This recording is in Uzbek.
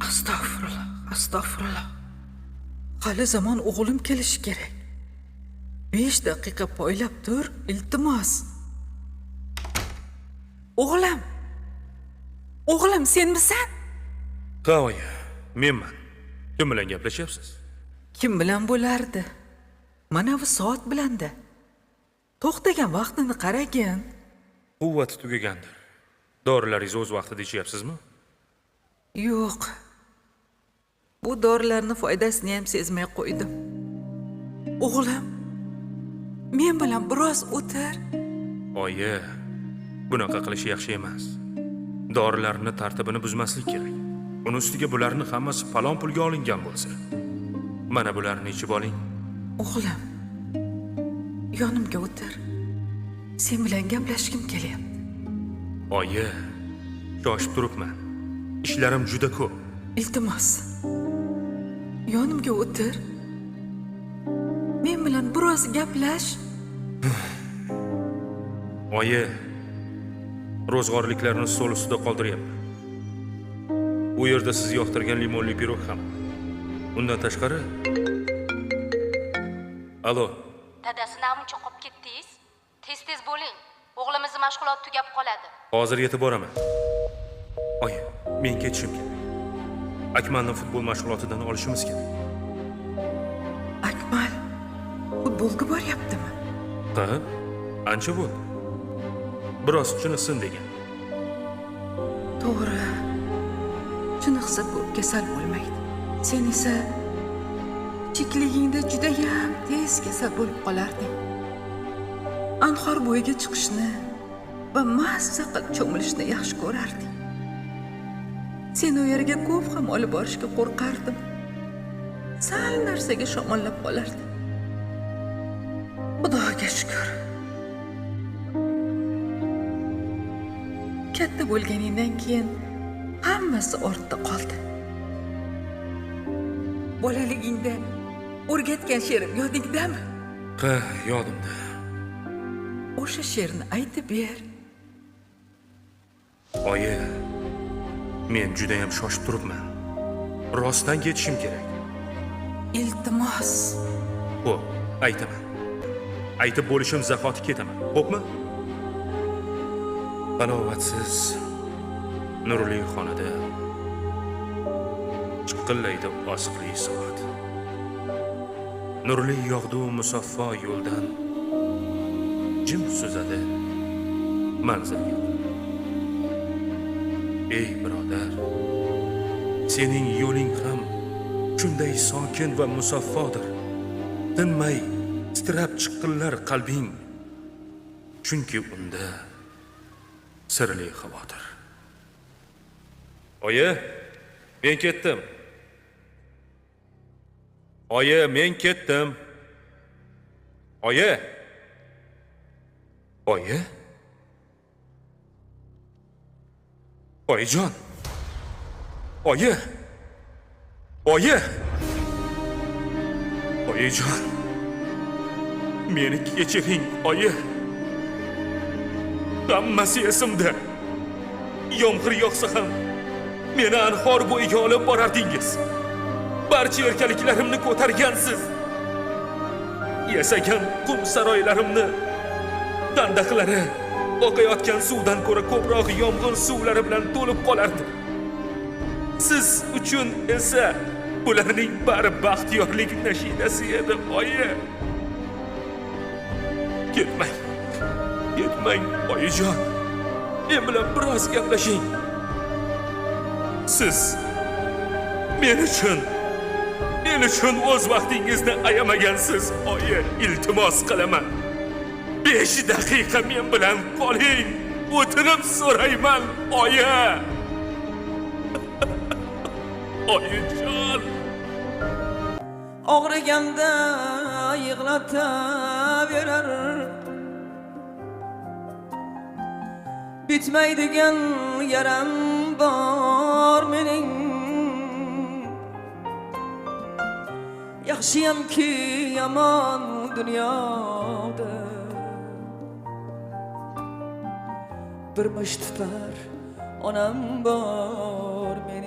Astag'firullah, astag'firullah. Hali zamon o'g'lim kelishi kerak. 5 daqiqa poylab tur, iltimos. O'g'lim. O'g'lim, senmisan? Ha, oyi, menman. Kim bilan gaplashyapsiz? Kim bilan bo'lardi? Mana bu soat bilanda. To'xtagan vaqtini qaragin. Quvvati tugagandir. Dorilaringizni o'z vaqtida ichyapsizmi? Yo'q. Bu dorilarni foydasini ham sezmay qo'ydim. O'g'lim, men bilan biroz o'tir. Oyi, bunaqa qilish yaxshi emas. Dorilarni tartibini buzmaslik kerak. Uni ustiga bularni hammasi falon pulga olingan bo'lsa. Mana bularni ichib oling. O'g'lim, yonimga o'tir. Sen bilan gaplashgim kelyapti. Oyi, shoshib turibman. Ishlarim juda ko'p. Iltimos. Yonimga o'tir. Men bilan biroz gaplash. Oyi, ro'zg'orliklarni stol ustida qoldiryapman. U yerda siz yoqtirgan limonli pirog ham. Undan tashqari... Alo. Dadasi namuncha qolib ketdingiz? Tez-tez bo'ling. O'g'limizni mashg'ulot tugab qoladi. Hozir yetib boraman. Oyi, men ketishim kerak. Akmalni futbol mashg'ulotidan olishimiz kerak. Akmal futbolga boryaptimi? Ha, ancha bo'ldi. Biroz chiniqsin degan. To'g'ri. Chiniqsa ko'p kasal bo'lmaydi. Sen esa kichikligingda judayam tez kasal bo'lib qolarding. Anhor bo'yiga chiqishni va mazza qilib cho'milishni yaxshi ko'rarding. Seni u yerga ko'p ham olib borishga qo'rqardim. Sal narsaga shamollab qolarding. Xudoga shukr. Katta bo'lganingdan keyin hammasi ortda qoldi. Bolaligingda o'rgatgan she'rim yodingdami? Ha, yodimda. O'sha she'rni aytib ber. Oyi, men juda ham shoshib turibman. Rostdan ketishim kerak. Iltimos. Xo'p, aytaman. Aytib bo'lishim zahoti ketaman. Xo'pmi? Halovatsiz nurli xonada chiqillaydi osiqli soat. Nurli yog'du musaffo yo'ldan jim suzadi manzilga. Ey birodar, sening yo'ling ham shunday sokin va musaffodir. Tinmay titrab chiqillar qalbing, chunki unda sirli xavotir. Oyi, men ketdim. Oyi, men ketdim. Oyi. Oyi. Oyijon. Oyi. Oyi. Oyijon. Meni kechiring, oyi. Hammasi esimda. Yomg'ir yog'sa ham meni anhor bo'yiga olib borardingiz. Barcha erkaliklarimni ko'targansiz. Yasagan qum saroylarimni dandaqlari oqayotgan suvdan ko'ra ko'proq yomg'ir suvlari bilan to'lib qolardi. Siz uchun esa bularning bari baxtiyorlik nashidasi edi, oyi. Ketmang. Ketmang, oyijon. Men bilan biroz gaplashing. Siz men uchun o'z vaqtingizni ayamagansiz, oyi. Iltimos qilaman. 5 daqiqa men bilan qoling. O'tinib so'rayman, oyi. Oyijon. Og'riganda yig'lataverar. Bitmaydigan yaram bor mening. Yaxshiyamki yomon dunyoda bir mushtipar onam bor mening.